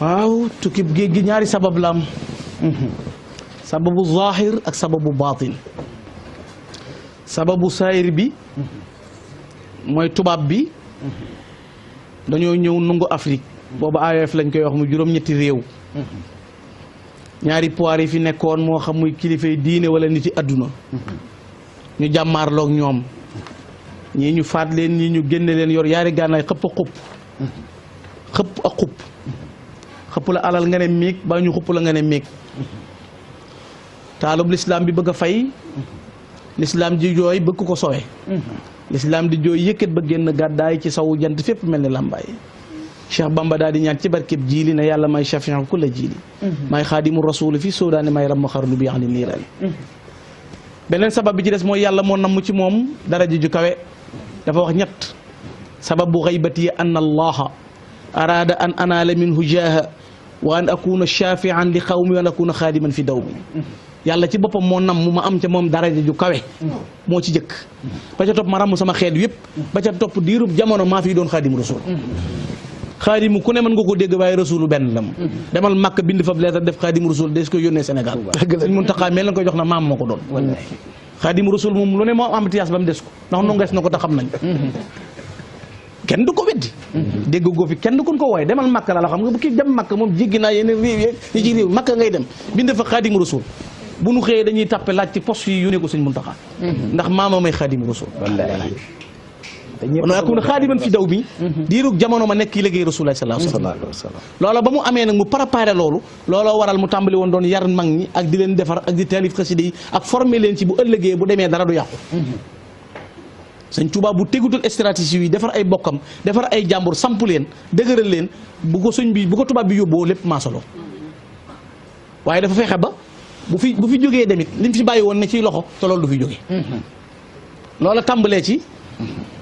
waaw tukkib géej gi ñaari sabab la am sababu zahir ak sababu baatin sababu saayir bi mooy tubaab bi dañoo ñëw nungu Afrique boobu AOF lañ koy wax mu juróom-ñetti réew ñaari pouvoir yi fi nekkoon moo xam muy kilifay diine wala niti adduna ñu jàmmaarloog ñoom ñii ñu faat leen ñii ñu génne leen yor yaari gànnaay xëpp ak xupp xëpp la alal nga ne miig ba ñu xupp la nga ne miig taalub lislaam bi bëgg a fay lislaam ji jooy bëgg ko sowe lislaam di jooy yëkkat ba génn gàddaay ci sawu jant fépp mel ni làmbaay Cheikh Bamba daal di ñaan ci barkeb jiili ne yàlla may shafian ku la jiili may xaadimu rasul fi soodaane may ram ma xarlu bi ani niiraan beneen sabab bi ci des mooy yàlla moo namm ci moom daraja ju kawe dafa wax ñett sababu xaybati an allaha araada an anaala minhu jaaha wa an akuna shafian li xawmi wa an akuna xaadiman fi dawmi yàlla ci boppam moo nam mu ma am ca moom daraja ju kawe moo ci jëkk ba ca topp ma ràmm sama xeet yëpp ba ca topp diirub jamono maa fi doon xaadimu rasul xaadimu ku ne mën nga ko dégg waaye rasulu benn lam demal Makka bind fa leetar def xaadimu rasul des ko yónnee Sénégal Sëñ Muntaxa mel na koy jox na maam moo ko doon xaadimu rasul moom lu ne moo am tiyaas ba mu des ko ndax nongees na ko te xam nañ kenn du ko weddi dégg goo fi kenn du ko wooye demal Makka la xam nga bu kii dem Makka moom jéggi naa yeneen réew yeeg yi ci réew Makka ngay dem bind fa xaadimu rasul bu nu xëyee dañuy tàppe laaj ci poste yi yónnee ko Sëñ Muntaxa ndax maama may xaadimu rasul na akuna xaadiman fi daw bi diirug jamono ma nekk yi liggéey rasulullah sallallahu alayhi wasallam loola ba mu amee nag mu préparé loolu looloo waral mu tàmbali woon doon yar mag ñi ak di leen defar ak di taalif xasida yi ak formé leen ci bu ëllëgee bu demee dara du yàqu Sëñ Tuubaa bu tegutul stratégie yi defar ay bokkam defar ay jàmbur samp leen dëgëral leen bu ko sëñ bi bu ko tubaab bi yóbboo lépp maa solo waaye dafa fexe ba bu fi jógee demit li mu fi bàyyi woon ne ciy loxo te loolu du fi jógee loola tàmbalee ci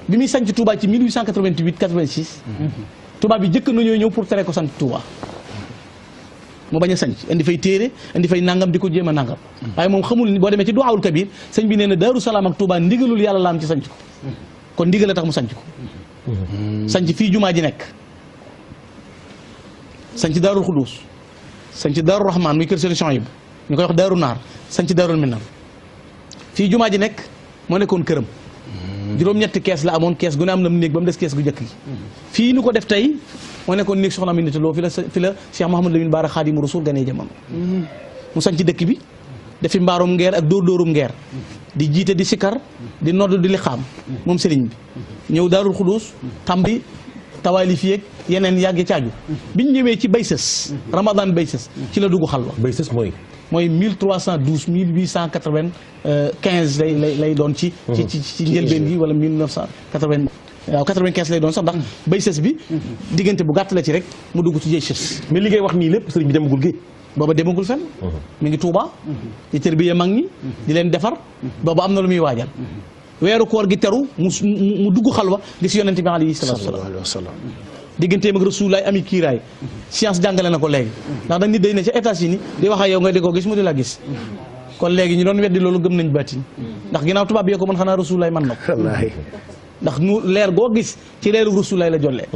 bi muy sanc Touba ci 1888 86 tubaab bi jëkk nañoo ñëw pour tere ko sant Touba mu bañ a sanc indi fay téere indi fay nangam di ko jéem a nangam waaye moom xamul ni boo demee ci Duwaawul Kabir sëñ bi nee na Daaru Salaam ak Touba ndigalul yàlla la am ci sanc ko kon ndigal a tax mu sanc ko sanc fii jumaa ji nekk sanc Daarul Xuduus sanc Daaru Rahmaan muy kër Sëriñ Suhaybu ñu koy wax Daaru Naar sanc Daarul Minam fii jumaa ji nekk moo nekkoon këram juróom-ñetti kees la amoon kees gu ne am na mu néeg ba mu des kees gu njëkk gi fii nu ko def tey moo nekkoon néeg soxna Aminata Lo fi la Cheikh Mouhamadou Lamine Bara Xaadimu Rasuul ganee jamono mu sañ ci dëkk bi dafi mbaarum ngeer ak dóor-dóorum ngeer di jiite di sikar di nodd di liqaam moom sëriñ bi ñëw Daarul Xuduus tàmbali tawaalif yeeg yeneen yàgg caaju biñ ñëwee ci Baysës Ramadan Baysës ci la dugg xalwa Baysës mooy 1312 1895 lay doon ci njëlbeen gi wala 1980 waaw 95 lay doon sax ndax Baysës bi diggante bu gàtt la ci rek mu dugg ci Baysës mais li ngay wax nii lépp sëriñ bi demagul géej booba demagul fenn mi ngi Tuuba di tërbiya mag ñi di leen defar booba am na lu muy waajal weeru koor gi teru mu dugg xalwa gis yonente bi alayhi salaatu wa salaam digganteem ak Rasulullaay ami kiiraay science jàngale na ko léegi ndax nag nit day ne ca États-Unis di wax ak yow nga di ko gis mu di la gis kon léegi ñu doon weddi loolu gëm nañ baatin ndax ginnaaw tubaab bi ko mën xanaa Rasulullaay man na ko ndax nu leer goo gis ci leeru Rasulullaay la jollee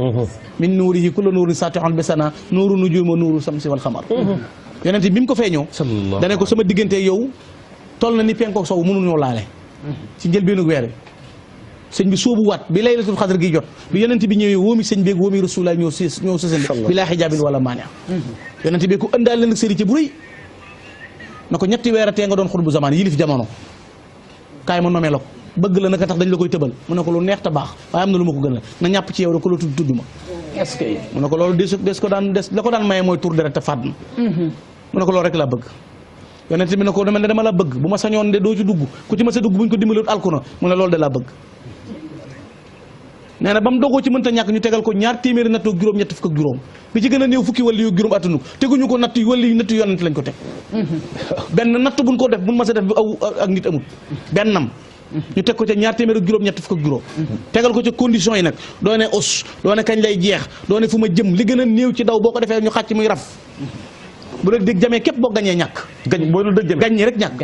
min nuurihi kullu nuurin saatihun bisana nuuru nujuuma nuuru samsi wal xamar yonente bi mu ko feeñoo dane ko sama diggante yow toll na ni penkook sow mënuñoo laale ci njëlbeenu weer bi sëñ bi soobu waat bi laylatul xadar gi jot bi yonent bi ñëwee wóomi sëñ beeg wóomi Rasulullaay ñoo sësale bi laa xijaabin wala maania yonent bi ko ëndaal leen ak sëriñ bu rëy na ko ñetti weer a tee nga doon xutbu zamaan yilif jamono kaay ma nomee la ko bëgg la naka tax dañ la koy tëbal mu ne ko lu neex te baax waaye am na lu ma ko gën la na ñàpp ci yow da ko la tudd ma est-ce que mu ne ko loolu des ko daan maye mooy tur deret te fàdd na mu ne ko loolu rek laa bëgg yonent bi ne ko dama la bëgg bu ma sañoon de doo ci dugg ku ci ma sa dugg buñ ko dimbalut alkuna mu ne loolu de laa bëgg nee na ba mu dogoo ci mënta ñàkk ñu tegal ko ñaar téeméeri natt ak juróom ñett fukk ak juróom bi ci gën a néew fukki wàllu yu juróom attanu teguñu ko natt wàllu yu natt yonent lañ ko teg benn natt buñ ko def buñ mas a def bi aw ak nit amul bennam ñu teg ko ca ñaar téeméeri ak juróom ñett fukk ak juróom tegal ko ca conditions yi nag doo ne os doo ne kañ lay jeex doo ne fu ma jëm li gën a néew ci daw boo ko defee ñu xàcc muy raf bu la dégg jamee képp boo gañee ñàkk gañ boo dul dëgg gañ ñi rek ñàkk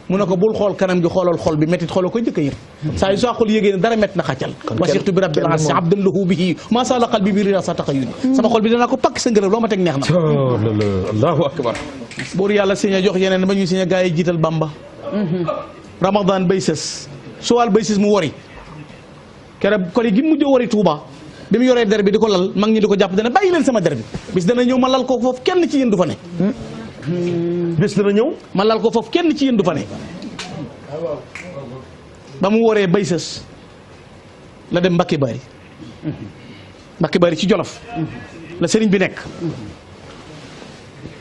mu ne ko bul xool kanam gi xoolal xol bi méttit xoolal ko njëkk a yëg saa yu saa xol yégée ne dara métti na xàccal wasixtu bi rabbil arsi abdan lahu bihi ma sala qalbi bi rira sa taxayuni sama xol bi danaa ko pakk sa ngërëm loo ma teg neex na allahu akbar buur yàlla signé jox yeneen ba ñuy signé gaa yi jiital Bamba ramadan bay sës suwaal bay sës mu wori keroog kori gi mujj wori Touba bi mu yoree der bi di ko lal mag ñi di ko jàpp dana bàyyi leen sama der bi bis dana ñëw ma lal ko foofu kenn ci yéen du fa ne bés dana ñëw ma lal ko foofu kenn ci yéen du fa ne ba mu waree bay sës la dem Mbacke Bari ci Jolof la sëriñ bi nekk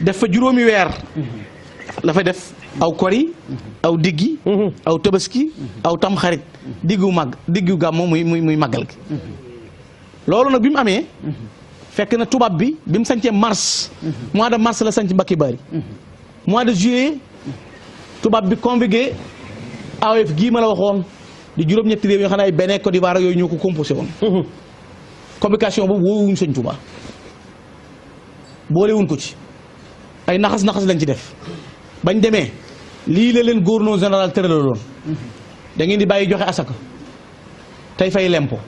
def fa juróomi weer la fa def aw kori aw diggi aw tabaski aw tamxarit diggu gàmmo muy màggal gi loolu nag bi mu amee fekk na tubaab bi mu sañcee mars mois de mars la sañc Mbacke Bari mois de juillet tubaab bi convoqué AOF gii ma la waxoon di juróom-ñetti réew yoo xam ne ay Bénin Côte d'Ivoire yooyu ñoo ko composé woon convocation boobu woowuñ sëñ Tuubaa boolewuñ ko ci ay naxas lañ ci def bañ demee lii la leen gouverneur général tëralaloon da ngeen di bàyyi joxe asaka tey fay lempo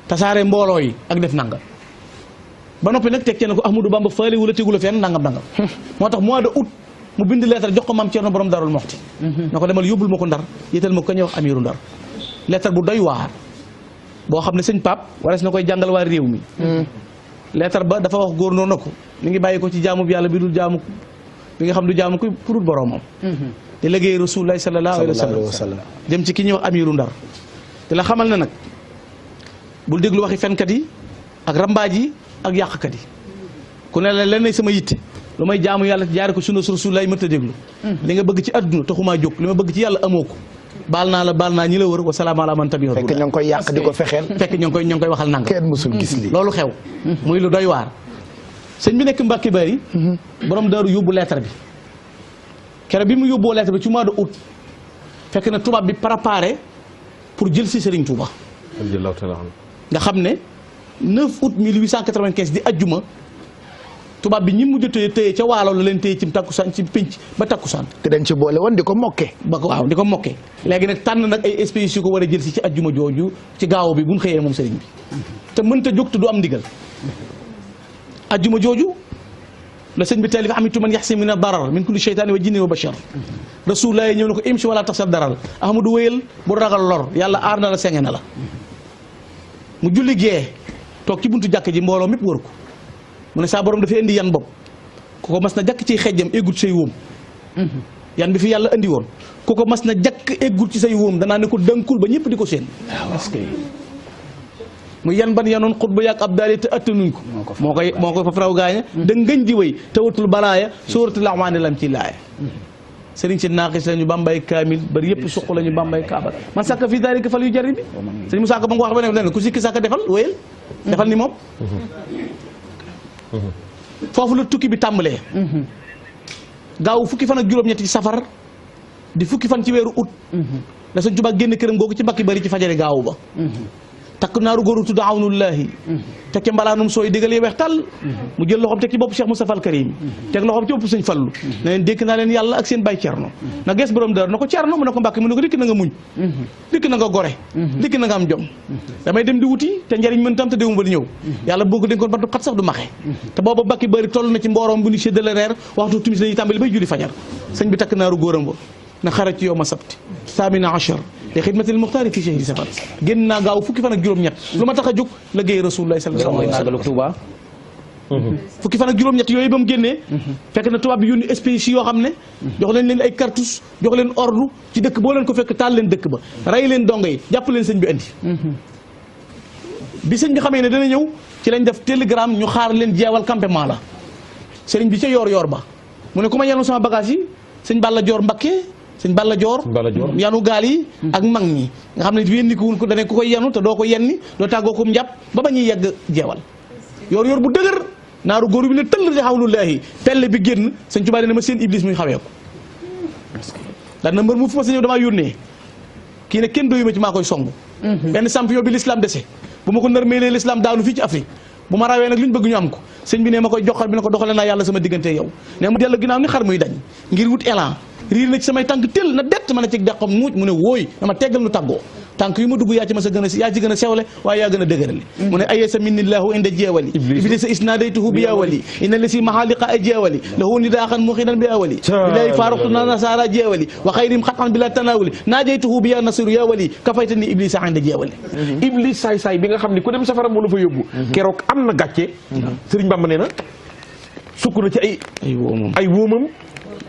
tasaare mbooloo yi ak def nangam ba noppi nag teg ci ne ko Ahmadou Bamba faale wula tegula fenn nangam moo tax mois de août mu bind lettre jox ko maam Cerno borom Darul Moxti na ko demal yóbbul ma ko Ndar yéetal ma ko ñuy wax amiru Ndar lettre bu doy waar boo xam ne sëñ Pape warees na koy jàngal waa réew mi lettre ba dafa wax góor noonu na ko mi ngi bàyyi ko ci jaamu bi yàlla bi dul jaamu bi nga xam du jaamu ko pour boromam di liggéey Rasulullahi sallallahu alayhi wa sallam dem ci ki ñuy wax amiru Ndar di la xamal ne nag bul déglu waxi fenkat yi ak rambaaj yi ak yàqkat yi ku ne la lenn sama yitte lu may jaamu yàlla jaare ko sunna Rasulullahi mënta déglu li nga bëgg ci adduna taxumaa jóg li ma bëgg ci yàlla amoo ko baal naa ñi la wër wa salaam ala man tabi'ahum fekk ñoo ngi koy yàq di ko fexeel fekk ñoo ngi koy waxal nanga kenn mësul gis lii loolu xew muy lu doy waar sëñ bi nekk Mbacke Bari borom daaru yóbbu lettre bi keroog bi mu yóbboo lettre bi ci mois de août fekk na tubaab bi préparé pour jël si Serigne Touba nga xam ne 9 août 1895 di ajjuma tubaab bi ñi mujj a téye ca waalo la leen téye ci takkusaan ci pénc ba takkusaan te dañ ci boole woon di ko mokke waaw di ko mokke léegi nag tànn nag ay espèces yu ko war a jël si ci ajjuma jooju ci gaaw bi bu ñu xëyee moom sëriñ bi te mënta jóg te du am ndigal ajjuma jooju la sëñ bi taalif amitu man yaxsi min darar min kulli sheytaani wa jinni wa bashar rasulullah ñëw na ko imsi wala tax sa daral ahmadu wéyal bu ragal lor yàlla aar na la senge na la mu julli gee toog ci buntu jàkk ji mbooloo mépp wër ko mu ne saa borom dafay indi yan bopp ku ko mas na jàkk ci xejjam eggut say wóom yan bi fi yàlla indi woon ku ko mas na jàkk eggut ci say wóom danaa ne ko dënkul ba ñëpp di ko seen mu yan ban yanoon xut ba yàgg ab daali te attanuñ ko moo koy fa faraw gaaña da ngëñ di way te watul balaaya sóoratul amaane lam ci laaya sëriñ si naaqis la ñu bambay kaamil bari yëpp suq la ñu bambay kaabal man sàkka fii daalika fal yu jari bi sëriñ Musaa Ka ba nga wax ba ne ku sikki sàkka defal wéyal defal ni moom foofu la tukki bi tàmbalee gaaw fukki fan ak juróom-ñetti ci safar di fukki fan ci weeru août da Sëñ Tuubaa génn këram googu ci Mbacke Bari ci fajare gaawu ba takk naaru góoru tudd awnullahi teg ci mbalaanum sooy digal yi weex tàll mu jël loxoom teg ci bopp Cheikh Moustapha al Karim teg loxoom ci bopp Sëñ Fallu ne leen dénk naa leen yàlla ak seen bay Cerno na gees borom dër na ko Cerno mu ne ko Mbàkke mu ne ko dikk na nga muñ dikk na nga gore dikk na nga am jom damay dem di wuti te njariñ mën tam te déwum ba di ñëw yàlla boo ko dénkoon bantu xat sax du maxe te booba Mbacke Bari toll na ci mbooroom bu ñu séddale reer waxtu timis lañuy tàmbali bay julli fajar sëñ bi takk naaru góoram ba na xaraj ci yow ma sabti samina achar li xidmatil muxtaari fii chehri safar génn naa gaaw fukki fan ak juróom-ñett lu ma tax a jóg la géey rasulullah sallallahu alayhi wa sallam fukki fan ak juróom-ñett yooyu ba mu génnee fekk na tubaab bi yónni espèces yoo xam ne jox leen ay cartouche jox leen ordre ci dëkk boo leen ko fekk taal leen dëkk ba rey leen dongo yi jàpp leen sëñ bi andi bi sëñ bi xamee ne dana ñëw ci lañ def télégramme ñu xaar leen jeewal campement la sëriñ bi ca yoor ba mu ne ku ma yenu sama bagage yi sëñ Balla Joor Mbakke sëñ Balla Joor yanu gaal yi ak mag ñi nga xam ne yenni ko wun ko dane ku koy yenu te doo ko yenni doo tàggoo ko njàpp ba ñuy yegg jeewal yoor bu dëgër naaru góor bi ne tëll di xawlullaahi pelle bi génn sëñ Tuubaa ne ma seen iblis muy xawee ko daan na mbër mu fu ma sa ñëw damaa yónnee kii ne kenn doyu ma ci maa koy song benn champion bi l'islam dese bu ma ko nërmeelee l'islam daanu fii ci Afrique bu ma rawee nag lu ñu bëgg ñu am ko sëñ bi ne ma koy joxal bi ne ko doxale naa yàlla sama diggante yow ne ma dellu ginnaaw ni xar muy dañ ngir wut élan riir na ci samay tànk tël na dett mën a ci deqam muuj mu ne wóoy dama teggal nu tàggoo tànk yu ma dugg yaa ci ma sa gën a yaa ci gën a sewle waaye yaa gën a dëgërale mu ne ayee sa minnillahu inda jeewali iblisa isnadaytuhu bi awali inna lasi mahaliqa a jeewali lahu nidaaxan muxidan bi awali bilahi faruxtu na nasara jeewali wa xayrim xatan bila tanawuli naajaytuhu bi ya nasiru ya wali kafaytani iblisa inda jeewali iblis saay-saay bi nga xam ne ku dem safara moo la fa yóbbu keroog am na gàcce Sëriñ Bamba nee na sukk na ci ay wóomam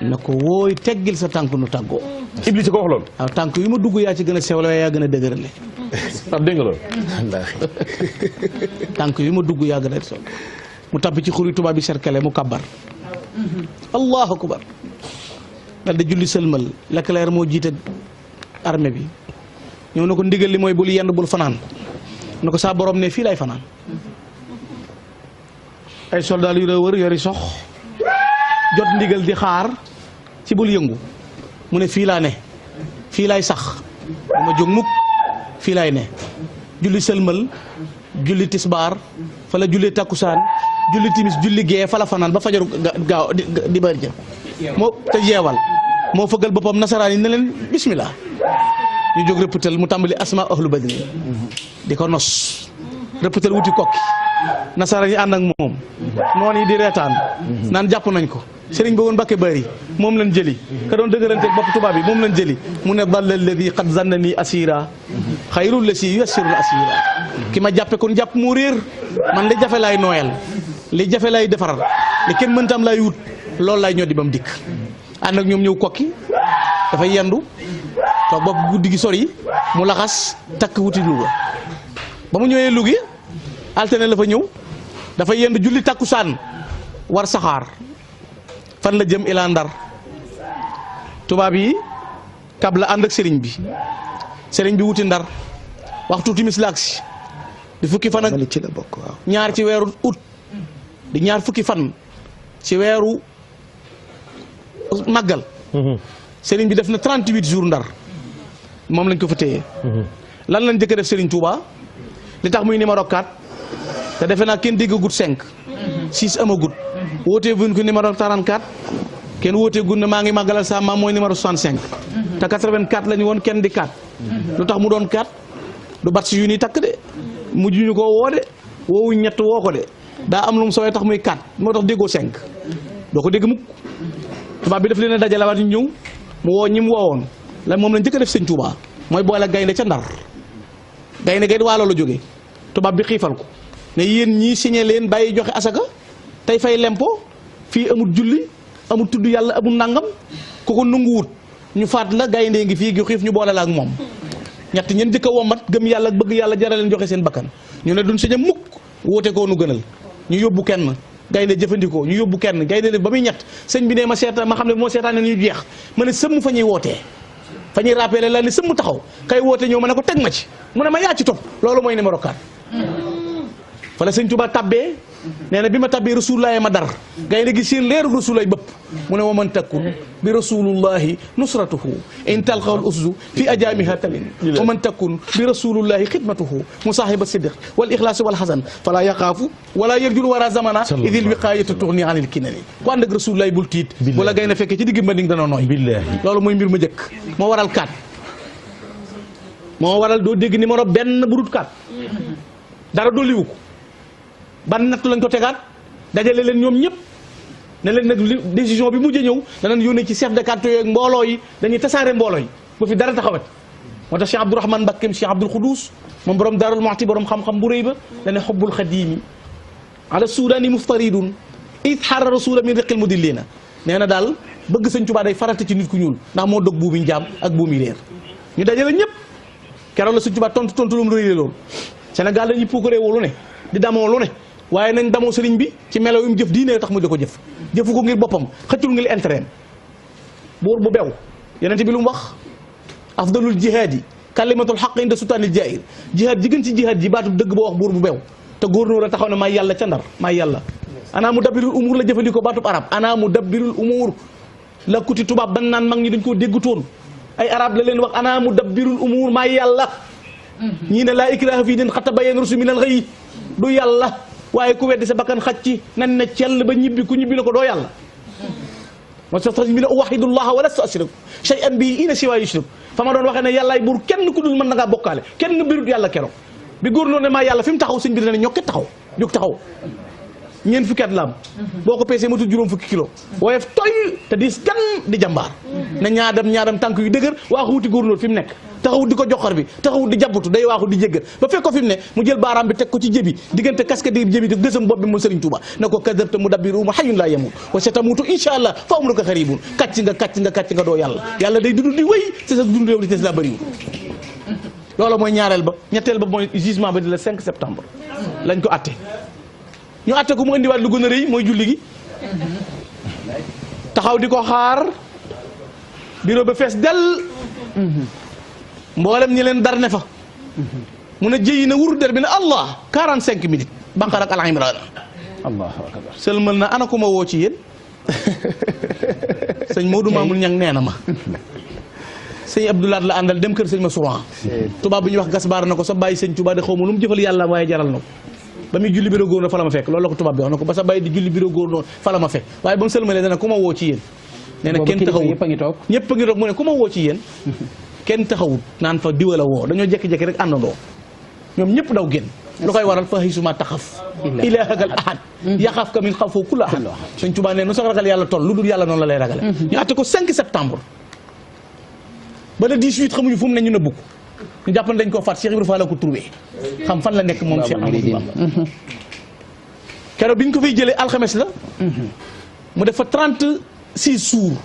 na ko wooy teggil sa tànk nu tàggoo iblis ko wax loolu waaw tànk yu ma dugg yaa ci gën a sewle waaye yaa gën a dëgërale am dégg nga loolu tànk yu ma dugg yaa gën a sewle mu tabbi ci xuri tubaab bi cercle mu kabbar allahu akbar dal da julli sëlmal Leclerc moo jiite armée bi ñëw na ko ndigal li mooy bul yenn bul fanaan na ko saa borom ne fii lay fanaan ay soldat yu la wër yori sox jot ndigal di xaar ci bul yëngu mu ne fii laa ne fii laay sax dama jóg mukk fii laay ne julli sëlmal julli tisbaar fa la julli takkusaan julli timis julli gee fa la fanaan ba fajaru gaaw di bari jëm moo te jeewal moo fëggal boppam nasaraan yi ne leen bismillah ñu jóg rëppatal mu tàmbali asma ahlu badri di ko nos rëppatal wuti kokki nasaraan yi ànd ak moom noon yi di reetaan naan jàpp nañ ko sëriñ ba woon Mbakke Bari moom lañ jëli ka doon dëgëranteeg bopp tubaab bi moom lañ jëli mu ne dalla alladi qad zannani asira xayrul la si yassirul asira ki ma jàppe kon jàpp moo réer man li jafe laay nooyal li jafe laay defar li kenn mëntaam laay wut loolu laay ñoddi ba mu dikk ànd ak ñoom ñëw kokki dafay yendu toog bopp guddi gi sori mu laxas takk wuti Louga ba mu ñëwee Louga altine la fa ñëw dafa yendu julli takkusaan war saxaar fan la jëm ilaa Ndar tubaab yi kab la ànd ak sëriñ bi wuti Ndar waxtu timis la agsi di fukki fan ak ñaar ci weeru août di ñaar fukki fan ci weeru màggal sëriñ bi def na 38 jours Ndar moom lañ ko fa téye lan lañ jëkk def sëriñ Touba li tax muy numéro 4 te defe naa kenn déggagut 5 6 amagut wootee buñ ko numéro 44 kenn wootee gun ne maa ngi màggalal sa maam mooy numéro 65 te 84 la ñu woon kenn di 4 lu tax mu doon 4 du bat si yu ni takk de mujj ñu ko woo de woowuñ ñett woo ko de daa am lu mu sooyee tax muy 4 moo tax déggoo 5 doo ko dégg mukk tubaab bi daf leen a dajalewaat ñu ñëw mu woo ñi mu woowoon la moom lañ njëkk a def sëñ Touba mooy boole gaynde ca Ndar gaynde gay waalo la jógee tubaab bi xiifal ko ne yéen ñii signé leen bàyyi joxe asaka tey fay lempo fii amul julli amul tudd yàlla amul nangam ku ko nanguwut ñu faat la gaynde ngi fii gi xiif ñu boole la ak moom ñett ñeen jëkk a womat gëm yàlla bëgg yàlla jaral leen joxe seen bakkan ñu ne duñ signé mukk woote koo nu gënal ñu yóbbu kenn gaynde jëfandikoo ñu yóbbu kenn gaynde def ba muy ñett sëñ bi ne ma seetaan ma xam ne moo seetaan ne ñu jeex ma ne sëmm fa ñuy wootee fa ñuy rappelé la ni sëmm taxaw kay woote ñëw ma ne ko teg ma ci mu ne ma yaa ci topp loolu mooy numéro 4 fa la sëñ Tuba tabbee nee na bi ma tabbee rasulullahi ma dar gaynde gi seen leeru rasulullahi bëpp mu ne wa man takkun bi rasulullahi nusratuhu in talqawul usdu fi ajaamiha talin wa man takkun bi rasulullahi xidmatuhu musaahiba sidq wal ixlaasi wal xasan fala yaqaafu wala yarjul wara zamana idil wiqayatu tuxni anil kinani ku ànd ak rasulullahi bul tiit bu la gaynde fekkee ci digg mbanding dana nooy loolu mooy mbir ma jëkk moo waral 4 moo waral doo dégg numéro benn bu dut 4 dara dolliwu ko ban nattu lañ ko tegaat dajale leen ñoom ñëpp ne leen nag décision bi mujj ñëw danañ yónnee ci chef de quartier yooyu ak mbooloo yi dañuy tasaare mbooloo yi ba fi dara taxawat moo tax Cheikh Abdourahmane Mbakkeem Cheikh Abdoul Khoudous moom borom Daarul Muxti borom xam-xam bu rëy ba dane xubbul xadimi ala suudani muftaridun it xara rasula min riqil mudillina nee na daal bëgg sëñ Tuubaa day farata ci nit ku ñuul ndax moo dog buubi njaam ak buumi réer ñu dajale ñëpp keroog la sëñ Tuubaa tontu lu mu rëy loolu Sénégal dañuy puukaree wu lu ne di damoo lu ne waaye nañ damoo sëriñ bi ci melo yu mu jëf diine tax mu di ko jëf jëfu ko ngir boppam xëccul ngir intérêt buur bu bew yonent bi lu mu wax afdalul jihaadi kalimatul xaq inda sultaanil jaahir jihaad ji gën ci jihaad ji baatu dëgg boo wax buur bu bew te góornóor a taxaw ne maay yàlla ca Ndar maay yàlla ana mu dabbirul umuur la jëfandikoo baatub arab ana mu dabbirul umuur la kuti tubaab ban naan mag ñi dañ koo déggutoon ay arab la leen wax ana mu dabbirul umuur maay yàlla ñii ne laa ikraha fii din xat tabayyana rushdu minal ghayy du yàlla waaye ku weddi sa bakkan xaj ci nan ne cell ba ñibbi ku ñibbi la ko doo yàlla ma taxtasim bi ne uwahidullaha wa lastu ashriku shay'an bi ina siwa yushrik fa ma doon waxee ne yàllaay buur kenn ku dul mën na ngaa bokkaale kenn birut yàlla keroog bi góor noonu ne maa yàlla fi mu taxaw sëñ bi dina ne ñokket taxaw jóg taxaw ñeent fukki at la am boo ko peesee matul juróom fukki kilo woyof toy te diis gan di jàmbaar na ñaadam tànk yu dëgër waaxu wuti góor noonu fi mu nekk taxawut di ko joxar bi taxawut di jàbbatu day waaxu di jéggal ba fekk ko fi mu ne mu jël baaraam bi teg ko ci jëbi diggante casque di jëbi di gësam bopp bi moom Serigne Touba ne ko kadarta mudabbiru ma hayyun laa yamut wa satamutu insha allah fa umruka xaribun kàcc nga doo yàlla day dund di wéy te sa dund réew di des la bëriwul loolu mooy ñaareel ba ñetteel ba mooy jugement ba di le 5 septembre lañ ko atte ñu atte ko mu indiwaat lu gën a rëy mooy julli gi taxaw di ko xaar bureau ba fees del mboolem ñi leen dar ne fa mun a jëyi na wuru der bi ne allah 45 minutes Baqara ak Al Imran allahu akbar sëlmal na ana ko ma woo ci yéen sëñ Maodo Mamoul Niang nee na ma sëñ Abdoulaye la àndal dem kër sëñ ma Souran tubaab bi ñuy wax gas baar na ko sa bàyyi sëñ Touba de xaw ma lu mu jëfal yàlla waaye jaral na ko ba muy julli bureau góor na fa la ma fekk loolu la ko tubaab bi wax na ko ba sa bàyyi di julli bureau góor noonu fa la ma fekk waaye ba mu sëlmalee dana ku ma woo ci yéen nee na kenn taxawut ñëpp a ngi toog mu ne ku ma woo ci yéen kenn taxawut naan fa diwala woo dañoo jekki-jekki rek àndandoo ñoom ñëpp daw génn lu koy waral fa xisuma taxaf ilaahakal ahad yaxaf ka min xawfoo kulla ahad sëñ Tuubaa ne nu sax ragal yàlla toll lu dul yàlla noonu la lay ragale ñu atte ko 5 septembre ba le 18 xamuñu fu mu ne ñu nëbbu ko ñu jàpp ne dañ koo faat Cheikh Ibrahima Fall la ko trouvé xam fan la nekk moom Cheikh Amadou Bamba keroog bi ñu ko fiy jëlee alxames la mu def fa 36 jours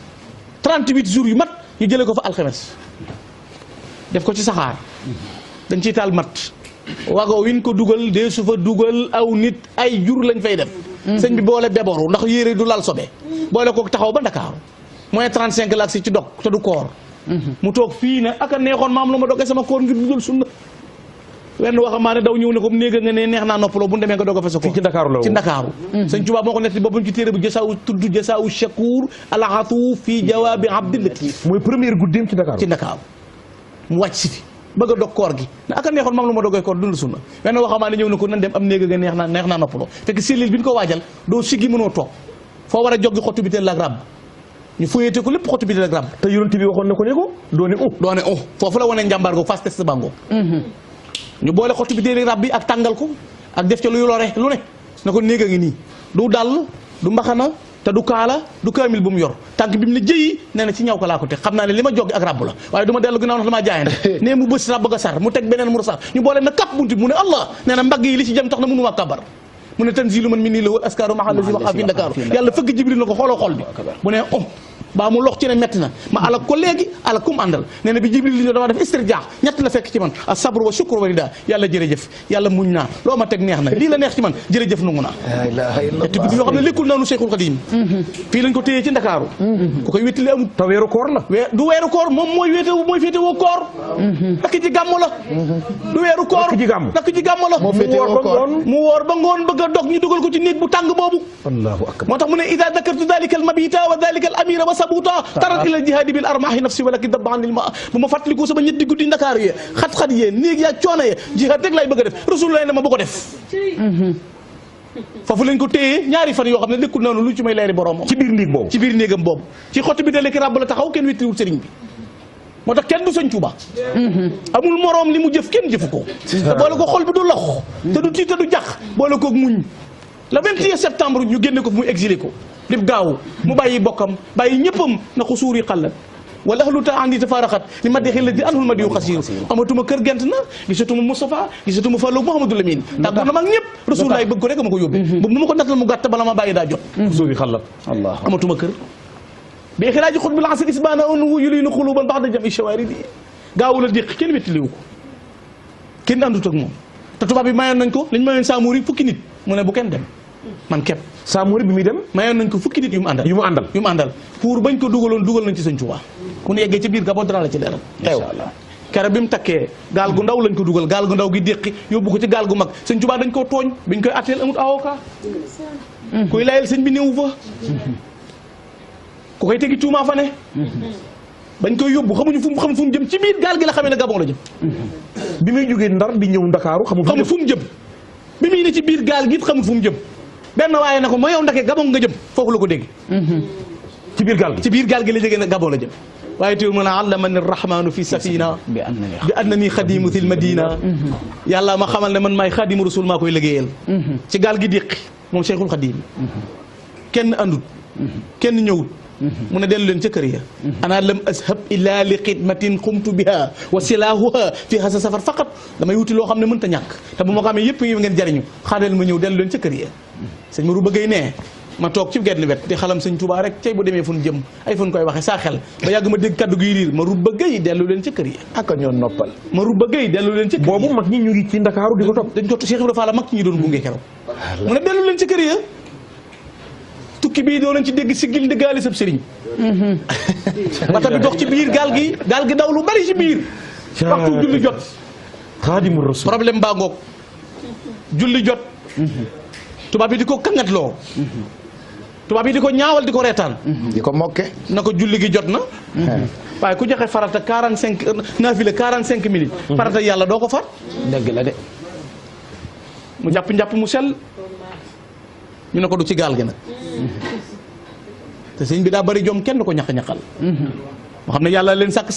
38 jours yu mat ñu jëlee ko fa alxames def ko ci saxaar dañ ciy taal mat wago win ko dugal dee su fa dugal aw nit ay jur lañ fay def sëñ bi boole beboru ndax yére du lal sobe boole ko taxaw ba Ndakaaru moins 35 la ak si ci dog te du koor mu toog fii ne aka neexoon maam lu ma dogee sama koor ngir dudal sunna wenn waxambaane daw ñëw ne ko néega nga ne neex naa noppaloo bu demee nga doog a fa sa koor ci Ndakaaru sëñ Tuubaa moo ko netti boppam ci téere bu jasaaw tudd jasaaw shakuur alxatu fii jawaabi abdil latif mooy première guddeem ci Ndakaaru mu wàcc si fi bëgg a dog koor gi ne aka neexoon maam lu ma dogee koor dund sunna wenn waxambaane ñëw ne ko nan dem am néega nga neex naa noppaloo fekk cellule bi ñu ko waajal doo siggi mënoo toog foo war a joggi xottu bi teel ak rab ñu fuyete ko lépp xottu bi teel ak rab te yonent bi waxoon na ko ne ko doone foofu la wane njàmbaar go fas test bango ñu boole xottu bi teel rab bi ak tàngal ko ak def ca luy lore lu ne na ko néega ngi nii du dàll du mbaxana te du kaala du kaamil bu mu yor tànk bi mu ne jëyi nee na ci ñaw ko laa ko teg xam naa ne li ma joggi ak rab la waaye du ma dellu ginnaaw ndax damaa jaayante nee mu bës rab ga sar mu teg beneen mu sar ñu boole na kap bunti mu ne allah nee na mbagg yi li ci jëm tax na mënu maa kabar mu ne tanzilu man min nii la wal askaaru maxal la si waxaa fi Ndakaaru yàlla fëgg Jibril na ko xooloo xol bi mu ne baa mu lox ci ne metti na ma alak ko léegi alak kum àndal nee na bi Jibril li ñoo dama def istirjaax ñett la fekk ci man a sabru wa shukru wa rida yàlla jërëjëf yàlla muñ naa loo ma teg neex na lii la neex ci man jërëjëf nungu naa ñetti guddi yoo xam ne lekkul naanu Cheikhul Khadim fii lañ ko téyee ci Ndakaaru ku koy wéttali amul te weeru koor la du weeru koor moom mooy féete woo koor dakk ci gàmmu la du weeru koor dakk ci gàmmu la mu woor ba ngoon bëgg a dog ñu dugal ko ci néeg bu tàng boobu moo tax mu ne ida dakartu dalika al mabita wa dalika al amira wa sabuta tarat ila jihaadi bil armahi nafsi walaki dabba anil ma bu ma fàttaliku sama ñetti guddi Ndakaaru yee xat-xat yee néeg yaa coono yee jihaad rek laay bëgg a def rasulullah ne ma bu ko def foofu lañ ko téye ñaari fan yoo xam ne nekkul noonu lu ci may leeri borom ci biir néeg boobu ci biir néegam boobu ci xottu bi daleki ràbb la taxaw kenn wéttiwul sëriñ bi moo tax kenn du sëñ Tuuba amul moroom li mu jëf kenn jëfu ko te boole ko xol bi du lox te du tiit te du jax boole koog muñ le 21 septembre ñu génne ko fu mu exilé ko dib gaaw mu bàyyi bokkam bàyyi ñëppam na ko suuri xallat wala ahlu ta andi tafaaraxat li ma dexil la di anul ma diw xasiir amatuma kër gent na gisatuma Moustapha gisatuma Fallou Mouhamadou Lamine tàggoo na mag ñëpp Rasulullah bëgg ko rek ma ko yóbbee bu ma ko nattal mu gàtt bala ma bàyyi daa jot suuri xallat amatuma kër bi xilaaji xut bil asr isbaana on yulinu xuluban bax da jam i shawaridi gaawula déq kenn wettiliwu ko kenn àndut ak moom te tubaab bi mayoon nañ ko liñ mayoon Samori fukki nit mu ne bu kenn dem man képp Samori bi muy dem mayoon nañ ko fukki nit yu mu àndal pour bañ ko dugal nañ ci sëñ Tuubaa ku ne yeggee ci biir Gabon dara la ci leeral teew kere bi mu takkee gaal gu ndaw lañ ko dugal gaal gu ndaw gi déqi yóbbu ko ci gaal gu mag sëñ Tuubaa dañ koo tooñ biñ koy atteel amut avocat kuy layel sëñ bi néew fa ku koy tegi tuumaa fa ne bañ koy yóbbu xamuñu fu mu jëm ci biir gaal gi la xamee ne Gabon la jëm bi muy jógee Ndar di ñëw Ndakaaru xamul fu mu jëm bi muy ne ci biir gaal gi it xamul fu mu jëm benn waaye na ko ma yow ndake Gabon nga jëm foofu la ko dégg ci biir gaal gi ci biir gaal gi la jógee nag Gabon la jëm waaye teewul mën a allamani rahmanu fi safina bi annani xadimu fil madina yàlla ma xamal ne man maay xadimu rasul maa koy liggéeyal ci gaal gi diqi moom Cheikhul Xadim kenn andut kenn ñëwut mu ne dellu leen ca kër ya ana lam ashab illa li xidmatin xumtu biha wa silaahuha fi hasa safar faqat damay wuti loo xam ne mënta ñàkk te bu ma ko amee yëpp yi ngeen jariñu xaareel ma ñëw dellu leen ca kër ya sëñ Maru bëggay nee ma toog ci genn wet di xalam sëñ Tuubaa rek cay bu demee fun jëm ay fun koy waxe saa xel ba yàgg ma dégg kaddu gi riir ma rubba gay dellu leen ca kër yi aka ñoo noppal ma rubba gay dellu leen ca kër yi boobu mag ñi ñu ngi ci Ndakaaru di ko topp dañ ko Cheikh Ibrahima Fall mag ñi doon gunge keroog mu ne dellu leen ca kër ya tukki bii doo leen ci dégg si gil di gaali sab sëriñ bata bi dox ci biir gaal gi daw lu bari ci biir waxtu julli jot Xaadimu Rasuul problème baa ngoog julli jot tubaab bi di ko kangatloo tubaab yi di ko ñaawal di ko reetaan di ko mokke na ko julli gi jot na waaye ku joxe farata 45 naafila 45 minutes farata yàlla doo ko far dëgg la de mu jàpp mu sell ñu ne ko du ci gaal gi nag te sëñ bi daa bari jom kenn ko ñaq-ñaqal moo xam ne yàlla leen sàkk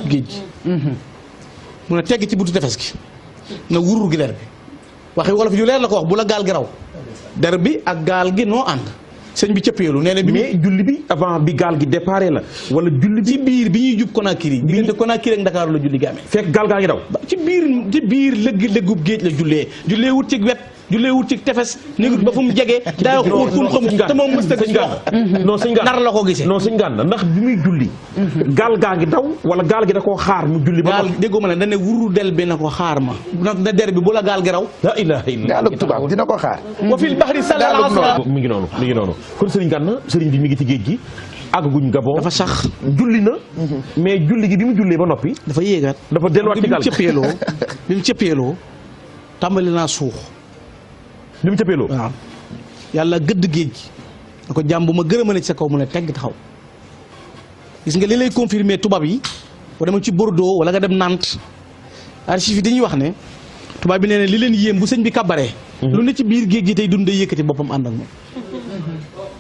géej gi mu ne tegg ci buntu tefes gi na wurur gi leer bi waxi wolof yu leer la ko wax bu la gaal gi raw der bi ak gaal gi noo ànd sëñ bi cëppeelu nee na bi mais julli bi avant bi gaal gi déparé la wala julli ci biir bi ñuy jub Conakry diggante Conakry ak Ndakaaru la julli gi amee fekk gaal gaa ngi daw ci biir lëggub géej la jullee wut ci wet jullee wut ci tefes négut ba fu mu jege daa xuur fu mu xamut te moom mësta gis non sëñ Gana nar la ko gisee non sëñ Gana ndax bi muy julli gaal gaa ngi daw wala gaal gi da koo xaar mu julli ba gaal déggoo ma ne dane wuru del bi na ko xaar ma na der bi bu la gaal gi raw la ilaha illa gaalug tubaab dina ko xaar wa fil bahri salal asra mi ngi noonu kon sëriñ Gana sëriñ bi mi ngi ci géej gi àgguñ Gabon dafa sax julli na mais julli gi bi mu jullee ba noppi dafa yéegaat dafa delluwaat ci gaal bi mu cëppeeloo tàmbali naa suux bi mu cëppeeloo waaw yàlla gëdd géej gi da ko jàmm bu ma gërëma ne ci sa kaw mu ne tegg taxaw gis nga li lay confirmer tubaab yi boo demoon ci Bordeaux wala nga dem Nantes archives yi dañuy wax ne tubaab bi nee na li leen yéem bu sëñ bi kabaree lu ne ci biir géej gi tey dund day yëkkati boppam ànd ak moom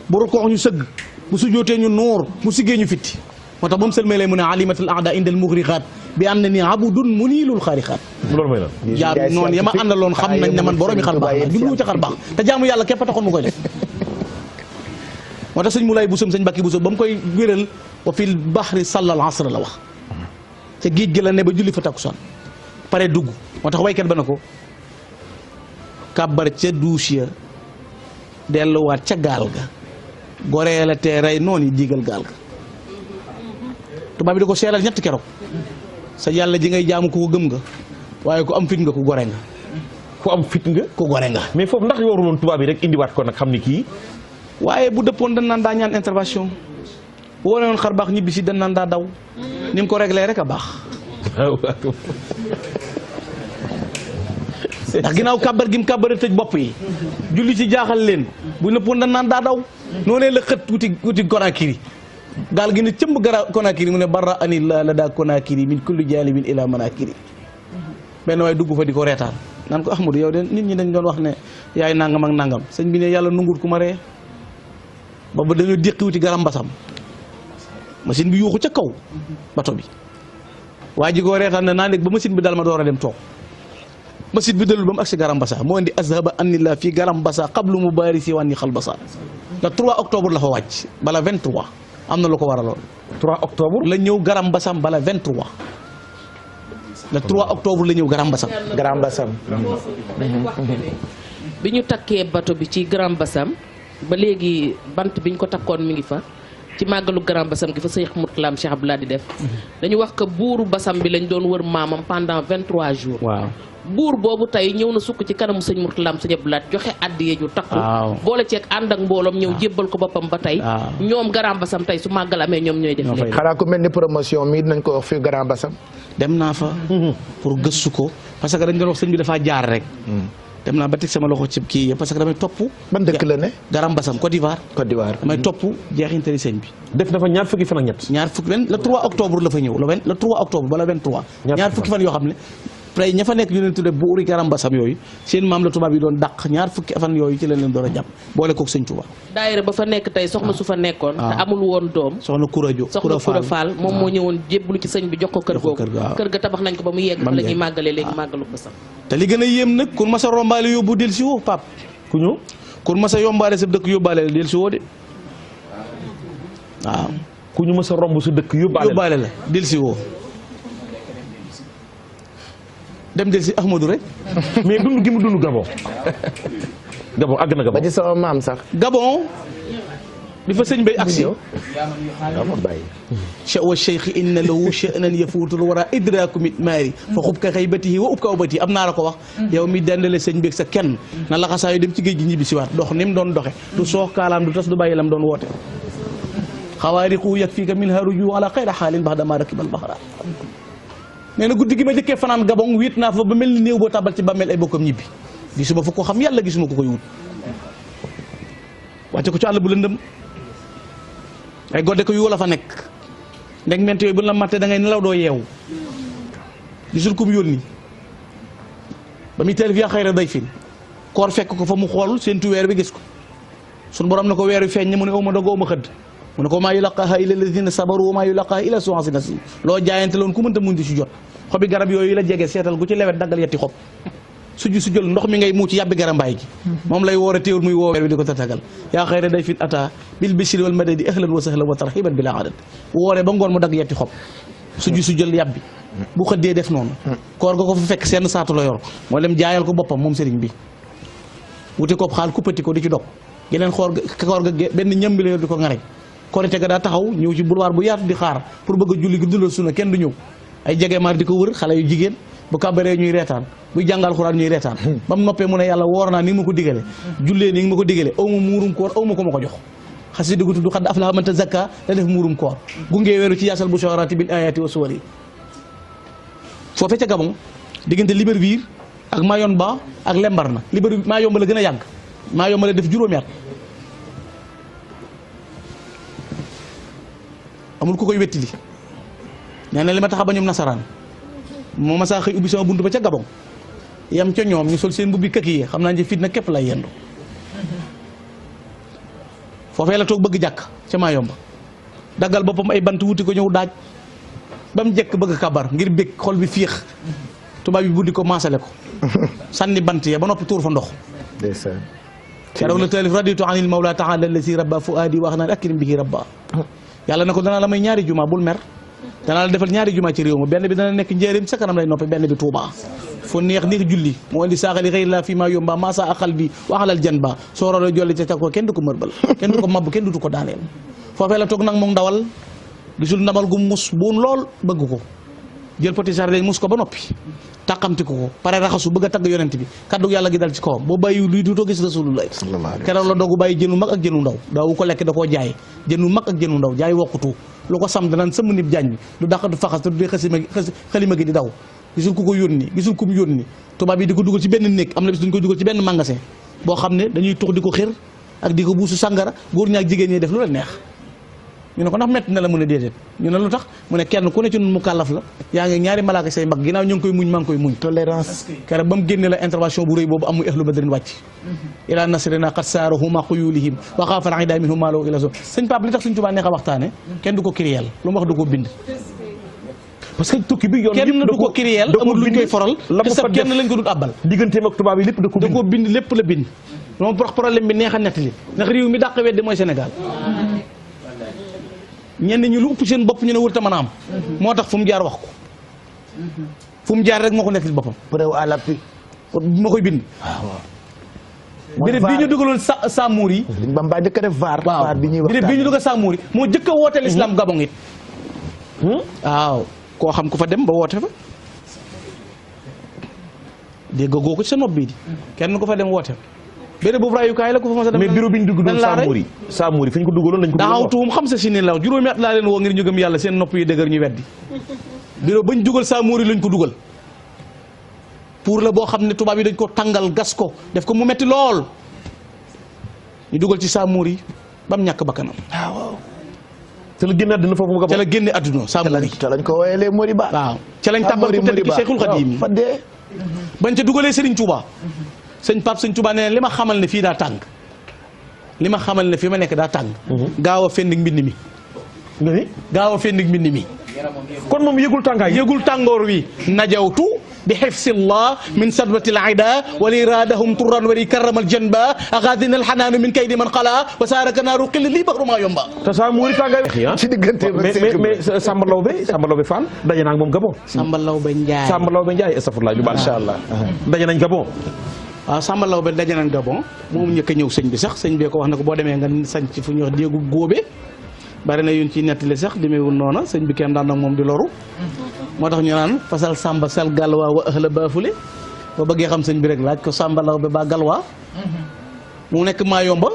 bu ko ñu sëgg bu sujootee ñu nuur bu siggee ñu fitti moo tax ba mu sëlmee lay mu ne alimatul aada indal mughriqaat bi am na ni abudun muniilul xaarixaat loolu mooy lan jaam noonu ya ma àndaloon xam nañ ne man boroomi xar baax la jublu ci xar baax te jaamu yàlla képp a taxoon mu koy def moo tax sëñ Moulay Bousso sëñ Bakki Bousso ba mu koy wéral wa fil bahri sallal asra la wax ca géej gi la ne ba julli fa takkusaan pare dugg moo tax waykat ba na ko kàbbar ca douche ya delluwaat ca gaal ga goree la te rey noonu yi diigal gaal ga tubaab bi da ko seeral ñetti keroog sa yàlla ji ngay jaamu ko gëm nga waaye ku am fit nga ku gore nga ku am fit nga ku gore nga mais foofu ndax yoru loon tubaab yi rek indiwaat ko nag xam ni kii waaye bu dëppoon dañ naan daa ñaan intervention bu wane woon xar baax ñibbi si dañ naan daa daw ni mu ko réglé rek a baax ndax ginnaaw kàbbar gi mu kàbbara tëj bopp yi julli ci jaaxal leen bu nëppoon dañ naan daa daw noonee la xët wuti Conakry gaal gi ne cëmb gara Conakry mu ne barra ani la daa Conakry min kulli jaalibin ila manakiri benn waaye dugg fa di ko reetaan naan ko Ahmadou yow de nit ñi dañ doon wax ne yaay nangam ak nangam sëñ bi ne yàlla nungut ku ma ree booba dañoo déqi wuti garam basam machine bi yuuxu ca kaw bato bi waa ji koo reetaan ne naa nekk ba machine bi dal ma door a dem toog machine bi dalul ba mu agsi garam basa moo indi azhaba anillah fii garam basa qablu mubarisi wànni xal basa le 3 octobre la fa wàcc bala 23 am na lu ko waraloon 3 octobre la ñëw garam basam bala 23 le 3 octobre la ñëw garam basam Grand Bassam bi ñu takkee bato bi ci Grand Bassam ba léegi bant bi ñu ko takkoon mi ngi fa ci màggalu Grand Bassam gi fa Cheikh Mourtala Cheikh Abdoulaye di def dañu wax que buuru Bassam bi lañ doon wër maamam pendant 23 jours waaw buur boobu tey ñëw na sukk ci kanamu sëñ Mourtala sëñ Abdoulaye joxe addiye ju takku boole ceeg ànd ak mbooloom ñëw jébbal ko boppam ba tey ñoom Grand Bassam tey su màggal amee ñoom ñooy def léegi xanaa ku mel ni promotion mii nañ ko wax fii Grand Bassam dem naa fa pour gëstu ko parce que dañ doon wax sëñ bi dafaa jaar rek dem naa ba teg sama loxo ci kii parce que damay topp ban dëkk la ne Garam Bassam Côte d'Ivoire damay topp jeexintali sëñ bi def na fa ñaar fukki fan ak ñett ñaar fukki fan le 3 octobre la fa ñëw le 3 octobre bala 23 ñaar fukki fan yoo xam ne après ña fa nekk ñu leen tudde buuri Garam Basam yooyu seen maam la tubaab yi doon dàq ñaar fukki fan yooyu ci leen door a jàpp boole kook sëñ Tuubaa. daayira ba fa nekk tey soxna su fa nekkoon. te amul woon doom. soxna Kurajo soxna Kura Fall moom moo ñëwoon jébbalu ci sëñ bi jox ko kër googu. kër ga tabax nañ ko ba mu yegg. fa la ñuy màggalee léegi màggalu Basam. te li gën a yéem nag kun masa rombaale yóbbu del si woo Pape ku ñëw kun masa yombaale sa dëkk yóbbaale la del si woo de waaw. ku ñu mës a romb sa dëkk yóbbaale la del si woo dem del si Ahmadou rek. mais dund gi mu dund Gabon. Gabon àgg na Gabon. ba ci sama maam sax. Gabon bi fa sëñ bay agsi wa cheikh inna lahu sha'nan yafuutul wara idraku mit maari fa xub ka xaybatihi wa ub ka ubati am naa la ko wax yow mi dendale sëñ beeg sa kenn na laxasaayu dem ci géej gi ñibbi si waat dox ni mu doon doxe du soox kaalaam du tas du bàyyi lam doon woote xawaariqu yakfika min haruju ala xayra xaalin bax dama rakibal baxra nee na guddi gi ma jëkkee fanaan Gabon wéet naa fa ba mel ni néew boo tabal ci bàmmeel ay bokkam ñibbi gisuma fa ko xam yàlla gisuma ko koy wut wàcce ko ci àll bu lëndëm ay godde ko yu la fa nekk ndeg ment yooyu bu la mattee da ngay nelaw doo yeewu gisul kum yónni ba muy teel fi yaa xayra day fin koor fekk ko fa mu xool seentu weer bi gis ko sun borom na ko weer wi feeñ ne mu ne aw ma dogoo ma xëdd mu ne ko maa yulaqaaha illa alladina sabaru wa maa yulaqaaha illa zu azim nasiib loo jaayante loon ku mënta muñ di si jot xobi garab yooyu la jege seetal gu ci lewet daggal yetti xob su jël ndox mi ngay muuc yàbbi garambaay gi moom lay woor a téewul muy woo weer bi di ko tatagal yaa xayra day fin ata bil bishri wal madadi ahlan wa sahlan wa tarhiban bila adad wooree ba ngoon mu dagg yetti xob su jël yàbbi bu xëddee def noonu koor ga ko fa fekk seen saatu la yor moo dem jaayal ko boppam moom sëriñ bi wuti ko xaal kuppati ko di ci dog geneen koor ga benn ñambi la yor di ko ŋareñ korite ga daa taxaw ñëw ci boulevard bu yaatu di xaar pour bëgg a julli gi dundal sunna kenn du ñëw ay jegemaar di ko wër xale yu jigéen bu kàbbaree ñuy reetaan buy jàngal xuraan ñuy reetaan ba mu noppee mu ne yàlla woor naa ni ma ko digale jullee ni ma ko digale aw ma muurum koor aw ma ko ma ko jox xasida gu tudd xad aflaha man tazakka da def muurum koor gungee weeru ci yaasal busharati bil ayati wa suwari foofee ca Gabon diggante Libreville ak Mayomba ak Lembarna Libreville Mayomba la gën a yàgg Mayomba la def juróomi at amul ku koy wettili nee na li ma tax ba ñoom nasaraan moo ma saa xëy ubbi sama buntu ba ca Gabon yam ca ñoom ñu sol seen mbubbi kaki yi xam naa ne fitna képp lay yendu foofee la toog bëgg jàkk ca Mayomba daggal boppam ay bant wuti ko ñëw daaj ba mu jekk bëgg kabar ngir bég xol bi fiix tubaab yi buddi ko maasale ko sànni bant ya ba noppi tuur fa ndox keroog la taalif raditu anil mawla taala allazi rabba fuadi wax naan akrim bihi rabba yàlla na ko danaa la may ñaari juma bul mer danaa la defal ñaari juma ci réew ma benn bi dana nekk njëriñ sa kanam lay noppi benn bi Tuuba foo neex julli moo indi saaxali xëy la fi ma yomba masa aqal bi waxalal jan ba soo rolo jolli ca ko kenn du ko mërbal kenn du ko mabb kenn du ko daaneel foofee la toog nag moom ndawal gisul ndamal gu mus buun lool bëgg ko jël petit jardin mus ko ba noppi tàqamti ko pare raxasu bëgg a tagg yonent bi kaddu yàlla gi dal ci kawam boo bàyyi luy duutoo gis rasulullah keroog la dogu bàyyi jënu mag ak jënu ndaw daawu ko lekk da koo jaay jënu mag ak jënu ndaw jaay wokkutu lu ko sam danaan sëmm nib jaañ bi du dàq du faxas te du dee xalima gi di daw gisul ku ko yónni gisul ku mu yónni tubaab yi di ko dugal ci benn néeg am na bis duñ ko dugal ci benn magasin boo xam ne dañuy tux di ko xër ak di ko buusu sàngara góor ñaak jigéen ñi def lu la neex ñu ne ko ndax metti na la mu ne déedéet ñu ne lu tax mu ne kenn ku ne ci nun mu kàllaf la yaa ngi ñaari malaaka say mbag ginnaaw ñu ngi koy muñ maa ngi koy muñ tolérance keroog ba mu génne la intervention bu rëy boobu amuy ahlu badrin wàcc ila nasrina qad saarahuma xuyulihim wa xaafal ida minhum maa law ila so sëñ Pape li tax suñ Tuubaa neex a waxtaane kenn du ko kiriyeel lu mu wax du ko bind parce que tukki bi yoon kenn du ko kiriyeel amul luñ koy foral te sab kenn lañ ko dut àbbal digganteem ak tubaab yi lépp da ko bind lépp la bind moom problème bi neex a nettali ndax réew mi dàq weddi mooy Sénégal ñenn ñi lu ëpp seen bopp ñu ne wër ta mën a am moo tax fu mu jaar wax ko fu mu jaar rek moo ko nettali boppam preuve à l'appui ma koy bind béréb bi ñu dugaloon Sammour yi liñ Bamba jëkk a def vaar bi ñuy wax béréb bi ñu dugal Sammour yi moo jëkk a wooteel islam Gabon it waaw koo xam ku fa dem ba woote fa dégg goo ko ci sa nopp bii di kenn ko fa dem woote béréb boobu raayukaay la ko fa mos a dem mais bureau bi ñu dugg doon Sammour yi fi ñu ko dugaloon lañ ko daaw tuum xam sa si ne la juróomi at laa leen woo ngir ñu gëm yàlla seen nopp yi dëgër ñu weddi bureau bañ dugal Sammour yi lañ ko dugal pour la boo xam ne tubaab yi dañ ko tàngal gas ko def ko mu metti lool ñu dugal ci Sammour yi ba mu ñàkk bakkanam te la génne àdduna foofu mu ca la génne àdduna Samori te lañ ko wooyee les Moriba. waaw ca lañ tàbbal ko tedd ki Cheikhul Khadim fa dee. bañ ca dugalee Serigne Touba sëñ Pape sëñ Touba nee na li ma xamal ne fii daa tàng li ma xamal ne fi ma nekk daa tàng gaaw a fendig mbind mi nga ni gaaw a fendig mbind mi kon moom yëgul tàngaay yëgul tàngoor wi najawtu bi xifsillah min sadwatil aida wali raadahum turran wali karramal janba agadina alxanaanu min kaydi man xala wa saaraka naaru xilli lii baxru maa yomba te saa muuri tàngaay ci diggante mais Samba Lawbe Fall daje naa ak moom Gabon Samba Lawbe Njaay Samba Lawbe Njaay astafurlah ñu baal macha allah. daje nañ Gabon waaw Samba Lawbe daje nañ Gabon moom njëkk a ñëw sëñ bi sax sëñ bee ko wax na ko boo demee nga sañ ci fu ñuy wax déegu góobe bari na yun ci nettali sax demeewul noona sëñ bi kenn daan nag moom di loru moo tax ñu naan fasal Samba sal galwaa wa ahla baafule boo bëggee xam sëñ bi rek laaj ko Samba Lawbe ba galwaa mu nekk maa yomba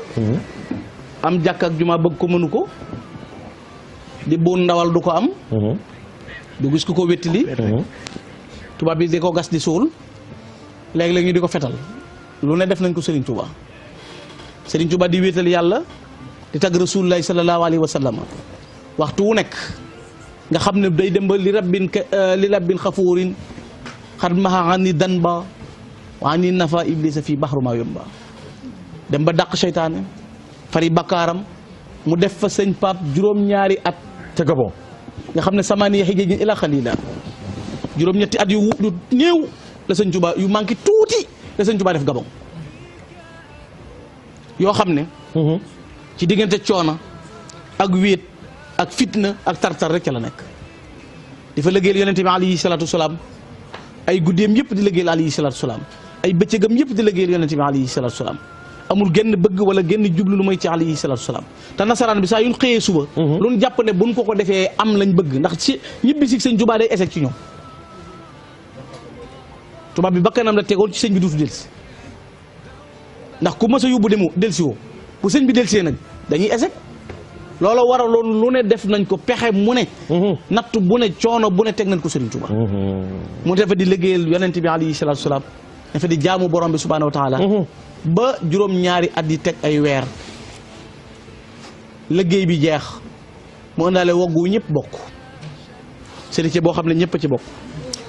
am jàkk ak juma bëgg ko mënu ko di buun ndawal du ko am du gis ku ko wettili tubaab bi di ko gas di suul léeg-léeg ñu di ko fetal lu ne def nañ ko Serigne Touba Serigne Touba di wéetal yàlla di tagg rasulullahi sallallahu alayhi wa sallam waxtu wu nekk nga xam ne day dem ba li rabbin xafuurin xad maha ani dan ba wa ani nafa iblisa fii baxru maa yomba dem ba dàq seytaane fari bakkaaram mu def fa sëñ Pape juróom-ñaari at ca Gabon nga xam ne samaani xijajin ila xalila juróom-ñetti at yu néew la sëñ Touba yu manqué tuuti la sëñ Touba def Gabon yoo xam ne ci diggante coona ak wéet ak fitna ak tartar rek ca la nekk di fa liggéeyal yonente bi alayhi salaatu salaam ay guddeem yëpp di liggéeyal alayhi salaatu salaam ay bëccëgam yëpp di liggéeyal yonente bi alayhi salaatu salaam amul genn bëgg wala genn jublu lu mooy ci alayhi salaatu salaam te nasaraan bi saa yuñ xëyee suba lu ñu jàpp ne buñ ko defee am lañ bëgg ndax ci ñibbi si sëñ Touba day échec ci ñoom tubaab bi bakkanam la tegoon ci sëñ bi duutu delsi ndax ku mës a yóbbu demu delsi woo bu sëñ bi delsee nag dañuy échec loola waraloon lu ne def nañ ko pexe mu ne natt bu ne coono bu ne teg nañ ko Serigne Touba mu dafa di liggéeyal yonente bi alayhi salaatu salaam dafa di jaamu borom bi subhanahu wa taala ba juróom-ñaari at yi teg ay weer liggéey bi jeex mu ëndaale woggu ñëpp bokk sëriñ boo xam ne ñëpp a ci bokk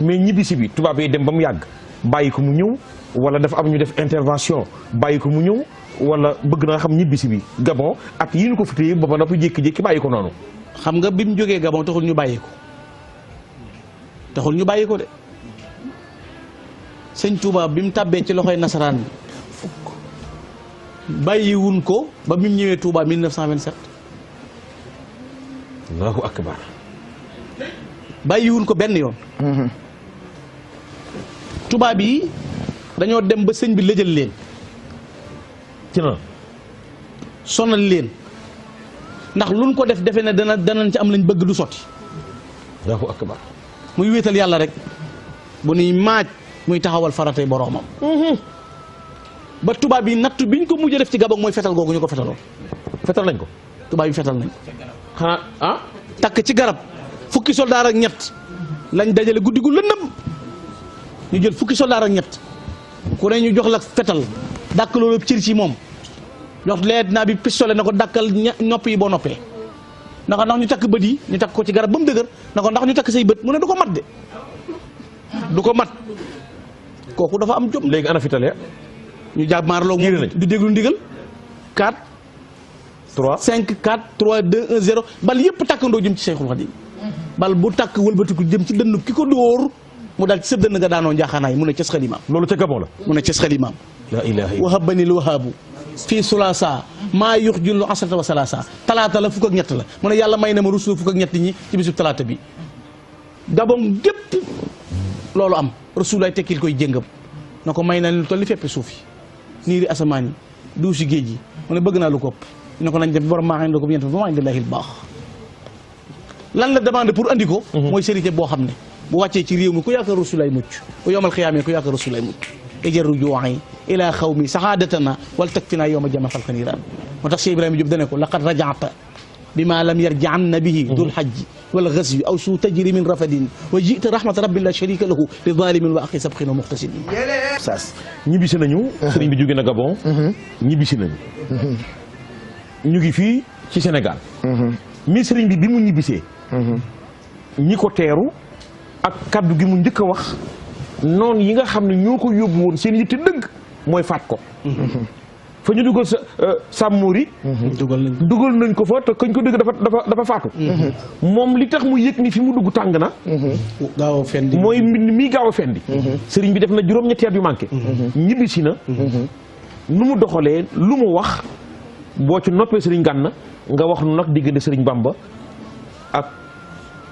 mais ñibbisi bi tubaab yi dem ba mu yàgg bàyyi ko mu ñëw wala dafa am ñu def intervention bàyyi ko mu ñëw wala bëgg naa xam ñibbisi bi Gabon at yi ñu ko fi téye ba ba noppi jékki-jékki bàyyi ko noonu. xam nga bi mu jógee Gabon taxul ñu bàyyi ko taxul ñu bàyyi ko de sëñ Touba bi mu tàbbee ci loxoy nasaraan bàyyiwun ko ba bi mu ñëwee Touba 1927. Allahu akbar. bàyyiwun ko benn yoon. tubaab yi dañoo dem ba sëñ bi lëjal leen. ci na sonal leen ndax luñ ko def defe ne danañ ci am lañ bëgg du sotti. Allahu akbar. muy wéetal yàlla rek bu nuy maaj muy taxawal faratay boroomam. ba tubaab yi nattu biñ ko mujj def ci Gabon mooy fetal googu ñu ko fetaloon. fetal nañ ko. tubaab yi fetal nañ ko. xanaa ah. takk ci garab fukki soldaar ak ñett lañ dajale guddi gu lëndëm ñu jël fukki soldaar ak ñett ku ne ñu jox la fetal dàkk loolu cër ci moom jox leet naa bi pistolet na ko dàkkal nopp yi boo noppee ndax ñu takk bët yi ñu takk ko ci garab ba mu dëgër na ko ndax ñu takk say bët mu ne du ko mat de du ko mat kooku dafa am jom. léegi ana fitale ñu jàpp maarloo moom du déglu ndigal 4 3 5 4 3 2 1 0 bal yëpp takkandoo jëm ci Cheikhul Khadim bal bu takk wëlbatiku jëm ci dënn ki ko dóor mu daal ci sa dënn nga daanoo njaaxaanaay mu ne ces xalimaam. loolu ca Gabon la. mu ne ces xalimaam. la ilaha illa wahabanil wahabu fii sulaasa maa yux jullu asrata wa salaasa talaata la fukk ak ñett la mu ne yàlla may na ma rusul fukk ak ñett ñi ci bisub talaata bi Gabon gépp loolu am rasulaay tekkil koy jëngam na ko may na lu toll ni feppi suuf yi niiri asamaan yi duusi géej yi mu ne bëgg naa lu ko ëpp ñu ne ko nañ dem borom maa indi ko bi ñent ba maa indi lahil baax lan la demandé pour andi ko mooy sérité boo xam ne bu wàccee ci réew mi ku yaakaar rasulaay mucc bu yomal xiyaamee ku yaakaar rasulaay mucc ejaru juwaay ila xawmi saxaadatana wal takfina yowma jama xalqa niiraan moo tax Cheikh Ibrahima Diop dane ko laqad rajaata bima lam yarji'anna bihi dul hajji wal ghazwi aw su tajri min rafadin wa jita rahmata rabbin la sharika lahu li zalimin wa axi sabqin wa muxtasidin saas ñibbisi nañu sëriñ bi jóge na Gabon ñibbisi nañu ñu ngi fii ci Sénégal mi sëriñ bi mu ñibbisee ñi ko teeru ak kaddu gi mu njëkk a wax noonu yi nga xam ne ñoo ko yóbbu woon seen yitte dëgg mooy faat ko fa ñu dugal Samori dugal nañ ko fa te kañ ko dëgg dafa faatu moom li tax mu yëg ni fi mu dugg tàng na gaaw a fendi mooy mbind mi gaaw a fendi sëriñ bi def na juróom-ñetti at yu manqué ñibbisi na nu mu doxalee lu mu wax boo ci noppee sëriñ Gana nga wax nu nag diggante sëriñ Bamba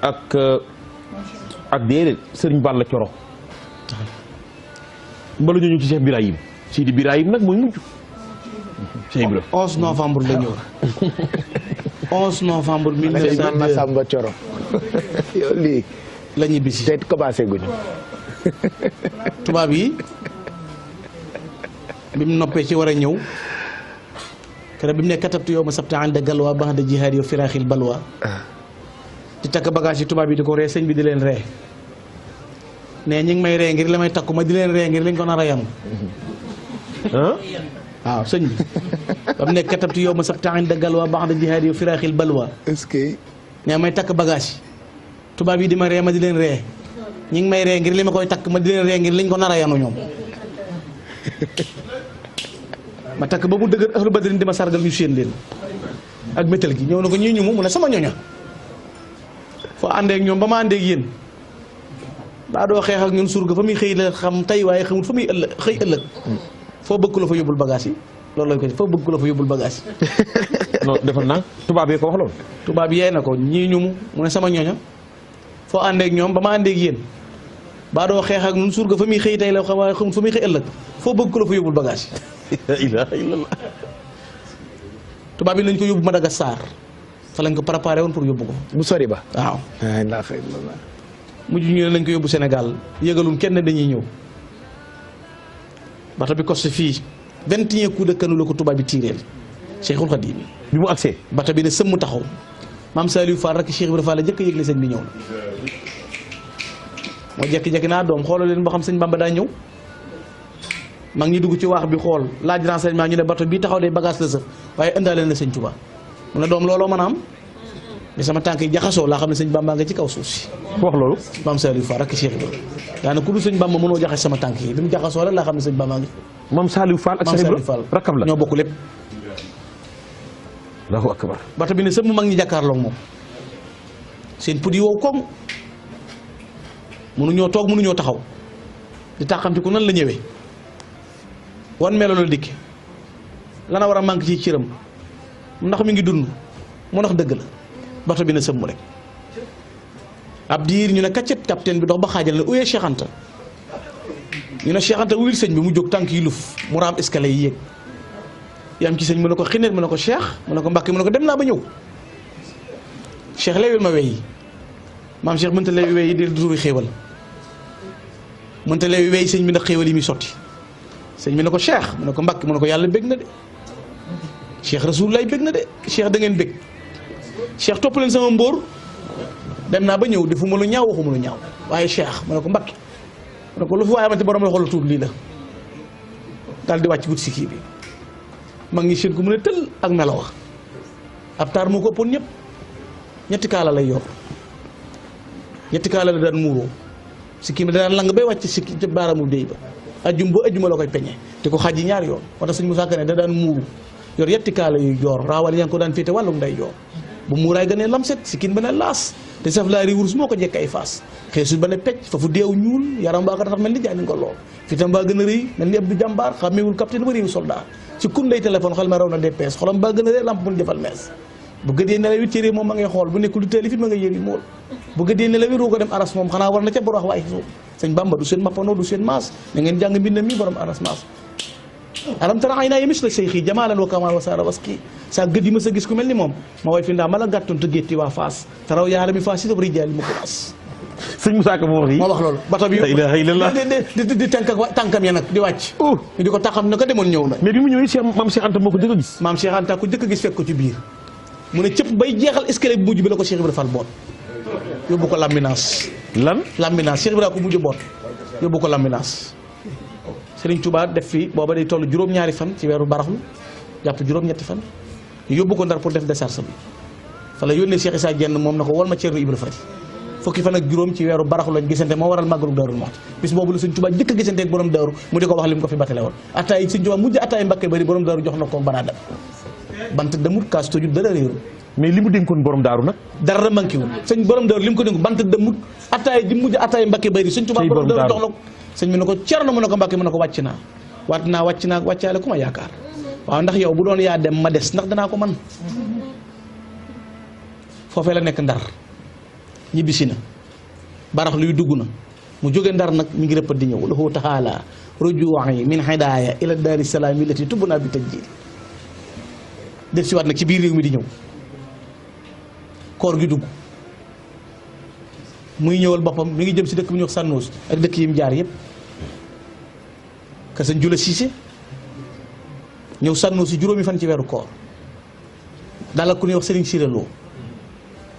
ak déedéet sëriñ Balla Coro mbala ñu ci Cheikh Birahim Sidi Birahim nag mooy mujj Cheikh Ibra 11 novembre la ñëw 11 novembre 1902 Massamba Coro yow lii la ñibbisi te commencé guñu tubaab yi bi mu noppee ci war a ñëw keroog bi mu ne katabtu yow ma sabta ànd galwaa baax da jihaad yow firaaxil balwaa di takk bagage yi tubaab yi di ko ree sëñ bi di leen ree ne ñi ngi may ree ngir la may takku ma di leen ree ngir lañ ko nar a yam waaw sëñ bi ba mu ne katabtu yow ma sabta ànd galwaa baax da jihaad yow firaaxil balwaa est-ce que ne may takk bagage yi tubaab yi di ma ree ma di leen ree ñi ngi may ree ngir li ma koy takk ma di leen ree ngir lañ ko nar a yanu ñoom ma takk ba mu dëgër ahlu badrin di ma sargal ñu séen leen ak métal gi ñëw na ko ñii ñu mu ne sama ñoña foo àndeek ñoom ba ma àndeek yéen daa doo xeex ak ñun surga fa muy xëy la xam tey waaye xamul fa muy ëllëg xëy ëllëg foo bëgg la fa yóbbul bagage yi loolu lañ ko foo bëgg la fa yóbbul bagage yi non defal naa tubaab yi ko wax loolu tubaab yee na ko ñii ñu mu ne sama ñoña foo àndeek ñoom ba ma àndeek yéen baa doo xeex ak ñun surga fa muy xëy tey la xam waaye xamul fa muy xëy ëllëg foo bëgg la fa yóbbul bagage yi la ilaha illallah tubaab yi nañ ko yóbbu Madagascar fa lañ ko préparé woon pour yóbbu ko bu sori ba waaw la xëy na mujj ñu ne lañ ko yóbbu Sénégal yëgalum kenn dañuy ñëw bato bi costé fii 21 coups de canon la ko tubaab bi tiireel Cheikhul Khadim bi mu agsee bato bi ne sëmm taxaw maam Saliou Fall rek Cheikh Ibrahima Fall la jëkk a yëgle sëñ bi ñëw na moo jekki-jekki naa doom xoolal leen boo xam sëñ Bamba daa ñëw mag ñi dugg ci waax bi xool laaj renseignement ñu ne bato bii taxaw de bagage la sëf waaye indaale na sëñ Touba mu ne doom looloo mën a am bi sama tànk yi jaxasoo laa xam ne sëñ Bamba nga ci kaw suuf si wax loolu maam Saliou Fall rek Cheikh Ibrahima daana ku dul sëñ Bamba mënoo jaxase sama tànk yi bi mu jaxasoo rek laa xam ne sëñ Bamba ngi maam Saliou Fall ak maam Cheikh Saliou Ibra Fall rakkam la ñoo bokk lépp Allahu akbar bato bi ne sëmm mag ñi jàkkaarloog moom seen put yi wow koŋ mënuñoo toog mënuñoo taxaw di taxamti ku nan la ñëwee wan melo la dikk lana war a manque ci cëram ndax mi ngi dund mu ndax dëgg la bato bi na sëmm rek ab diir ñu ne kaccet capitaine bi dox ba xaajal ne uyee Cheikh Anta ñu ne Cheikh Anta wuyul sëñ bi mu jóg tànk yi luf mu raam escalier yi yéeg yam ci sëñ mu ne ko xineet mu ne ko Cheikh mu ne ko Mbàkke mu ne ko dem naa ba ñëw Cheikh leewel ma wey yi maam Cheikh mënta leewi wey yi di duri xéewal mënta leewi wey sëñ bi ndax xéewal yi muy sotti sëñ bi ne ko Cheikh mu ne ko Mbàkke mu ne ko yàlla bég na de Cheikh Rasulullah bég na de Cheikh da ngeen bég Cheikh topp leen sama mbóor dem naa ba ñëw defuma lu ñaaw waxuma lu ñaaw waaye Cheikh mu ne ko Mbàkke mu ne ko lu fi waaye amati borom la xool tuut lii la daal di wàcc wut si kii bi mag ñi seen ko mu ne tël ak melo wax ab taar moo ko ëppoon ñëpp ñetti kaala lay yor ñetti kaala la daan muuroo si kii bi daan lang bay wàcc si kii baaraamu déy ba ajjum ba ajjuma la koy peñe te ko xaaj yi ñaari yoon moo tax sëñ Moussa Ka ne da daan muuru yor yetti kaala yuy joor raawal yaa ngi ko daan féete wàllum day joor bu muuraay gënee lamset si kin ba ne laas te saf laari wurus moo ko jekk ay faas xeesul ba ne pecc fa fu deew ñuul yaram baa ko tax mel ni jaay ni ko lool fitam baa gën a rëy mel ni ab du jàmbaar xàmmeewul capitaine ba réew soldat si kun lay téléphone xel ma raw na DPS xolam baa gën a rëy lamp mun jëfal mees bu gëdee nelaw it téere moom ma ngay xool bu nekkul du teel fit ma nga yëri mool bu gëdee nelaw it roo ko dem aras moom xanaa war na ca bor wax waaye suuf sëñ Bamba du seen mappandoo du seen maas na ngeen jàng mbind mi borom aras maas alam tara ay naa yi mis la sëy xii jamaalan wa kamal wa saara was kii saa gëd yi ma sa gis ku mel ni moom ma way fi ndaa ma la gàttoon te gétti waa faas taraw yaara mi faas si dab rijaali ma kulaas sëñ Moussa Ka moo wax yi moo wax loolu bato bi la ilaha illallah di tànk ak tànkam ya nag di wàcc ñu di ko taxam ne ko demoon ñëw na mais bi mu ñëwee Cheikh maam Cheikh Anta moo ko jëkk a gis maam Cheikh Anta ko jëkk a gis fekk ko ci biir mu ne cëpp bay jeexal escalier bi mujj bi la ko Cheikh Ibrahima Fall boot yóbbu ko Lambinaas Lambinaas Cheikh Ibrahima ko mujj boot yóbbu ko Lambinaas Serigne Touba def fi booba day toll juróom-ñaari fan ci weeru baraxlu jàpp juróom-ñetti fan ñu yóbbu ko Ndar pour def décharge bi fa la yónnee Cheikh Issa Dieng moom na ko wol ma Ceerno Ibra Fati fukki fan ak juróom ci weeru baraxlu lañ gisante moo waral màggalu Daaru Muxti bis boobu la sëñ Tuubaa jëkk a gisante ak borom daaru mu di ko wax li mu ko fi batale woon attaay sëñ Tuubaa mujj attaay Mbàkke Bari borom daaru jox na ko banaa dem bant demut kaas tojut dara réeru mais li mu dénkoon borom daaru nag dara manqué wul sëñ borom daaru li mu ko dénk bant demut attaay ji mujj attaay Mbàkke Bari sëñ Tuubaa borom daaru jox na ko sëñ bi ne ko Cerno mu ne ko Mbàkke mu ne ko wàcc naa wàcc naa wàccaale ku ma yaakaar waaw ndax yow bu doon yaa dem ma des ndax danaa ko man foofee la nekk Ndar ñibbisi na barax luy dugg na mu jóge Ndar nag mi ngi rëppat di ñëw lahu taala rujuwaay min hidaaya ila daari salaam illati tubbuna bi tajjil def si waat nag ci biir réew mi di ñëw koor gi dugg muy ñëwal boppam mi ngi jëm si dëkk bu ñuy wax Sànnoos ak dëkk yi mu jaar yëpp ka sëñ Jula Siise ñëw Sànnoos si juróomi fan ci weeru koor dalal ku ñuy wax Sëriñ Siré Lo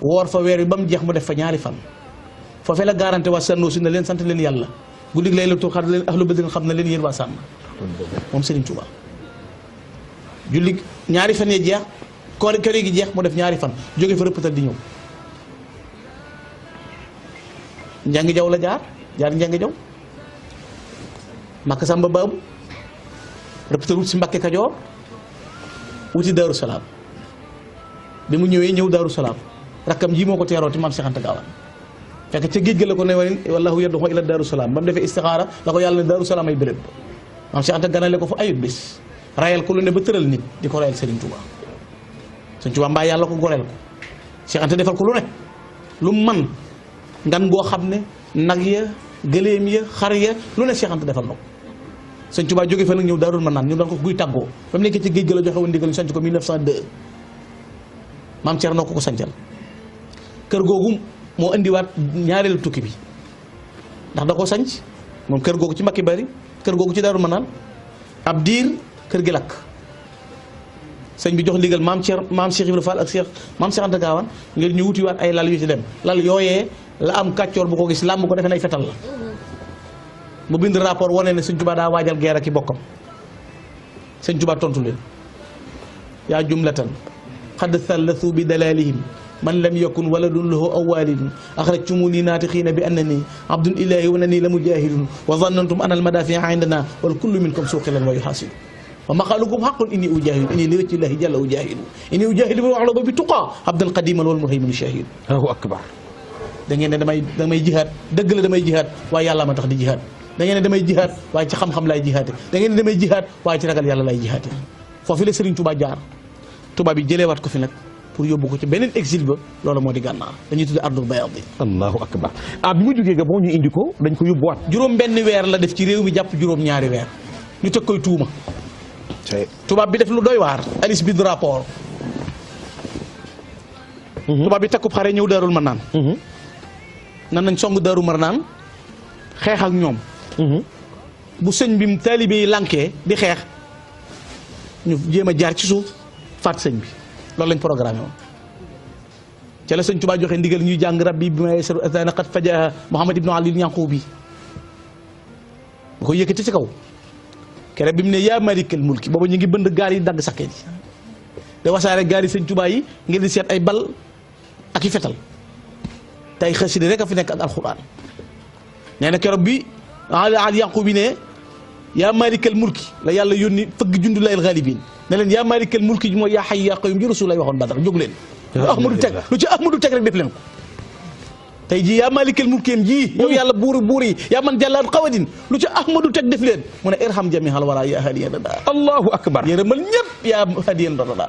woor fa weer bi ba mu jeex mu def fa ñaari fan foofee la garanté waa Sànnoos ne leen sant leen yàlla guddig Laylatul Qadr leen ahlu badrin xam na leen yéen waa sàmm moom Sëriñ Tuubaa julli ñaari fan yee jeex koor gi jeex mu def ñaari fan jóge fa rëppatal di ñëw njàngi jaw la jaar njàngi jaw Makka Samba Baabu rëppatal wut si Mbàkke Kajoor wuti Daaru Salaam bi mu ñëwee ñëw Daaru Salaam rakkam ji moo ko teerooti maam Cheikh Anta Gaawaan fekk ca géej ga la ko ne woon wallahu yad'u ila Daaru Salaam ba mu defee istixaara la ko yàlla ne Daaru Salaam ay béréb maam Cheikh Anta ganale ko fa ayut bis rayal ko lu ne ba tëral nit di ko rayal Serigne Touba Serigne Touba mbaa yàlla ko goreel ko Cheikh Anta defal ko lu ne lu man ngan goo xam ne nag ya gëléem ya xar ya lu ne Cheikh Anta defal na ko Serigne Touba jóge fa nag ñëw Daarul Manaan ñu daan ko guy tàggoo ba mu nekkee ci géej ga la joxe woon ndigal ñu sanc ko 1902 maam Thierno ko sancal kër googu moo indiwaat ñaareelu tukki bi ndax da ko sanc moom kër googu ci Mbàkke Bari kër googu ci Daarul Manaan ab diir kër gi lakk sëñ bi jox ndigal maam Cheikh Ibrahima Fall ak maam Cheikh Anta Gaawaan ngir ñu wutiwaat ay lal yu ci dem lal yooyee la am kàccoor bu ko gis làmb ko defe nay fetal la mu bind rapport wane ne sëñ Tuubaa daa waajal guerre ak i bokkam sëñ Tuubaa tontu leen yaa jumlatan xad thallathu bi dalalihim man lam yakun waladun lahu aw walidun axrajtumuni naatixiina bi annani abdun ilahi wa annani la mujahidun wa zannantum ana almadafia indana wal kullu minkum suqilan wa yuhasidu wa maqalukum xaqun inni ujahidu inni li wajhi llahi jalla ujahidu inni ujahidu bi waxla ba bi tuqa abdal qadiman wal muhaymin shahidu Allahu akbar da ngeen ne damay jihaad dëgg la damay jihaad waaye yàlla ma tax di jihaad da ngeen ne damay jihaad waaye ci xam-xam laay jihaate da ngeen ne damay jihaad waaye ci ragal yàlla laay jihaate foofu la Serigne Touba jaar tubaab bi jëleewaat ko fi nag pour yóbbu ko ci beneen exil ba loolu moo di gànnaar dañuy tudde ardul bayad bi Allahu akbar bi mu jógee Gabon ñu indi ko dañ ko yóbbuwaat juróom benn weer la def ci réew mi jàpp juróom ñaari weer ñu teg koy tuuma tubaab bi def lu doy waar Alice bind rapport tubaab bi takkub xare ñëw Daarul Manaan nan nañ song Daaru Manaan xeex ak ñoom bu sëñ bi taalibe yi lànkee di xeex ñu jéem a jaar ci suuf faat sëñ bi loolu lañ programme woon ca la sëñ Tuubaa joxe ndigal ñuy jàng rabbi bi may sar atana qad faja Muhammad ibnu Ali Yanqubi bu ko yëkkati ci kaw kere bi mu ne yaa malikal mulki booba ñu ngi bënd gaar yi dagg sakkee ji da wasaare gaar yi sëñ Tuubaa yi ngir di seet ay bal ak i fetal tey xasida rek a fi nekk ak alxuraan nee na keroog bi Ali Yanqubi ne yaa malikal mulki la yàlla yónni fëgg jundu layl ghalibin ne leen yaa malikal mulki ji mooy yaa hayyu yaa qayyum ji Rasul lay waxoon Badar jóg leen lu ci Ahmadu teg rek def leen ko tey jii yaa malikal mulki yam ji yow yàlla buur yi yaa man jàllaat xawadin lu ci Ahmadu teg def leen mu ne irham jamihal wara yaa hadiyan dada Allahu akbar yërëmal ñëpp yaa hadiyan dada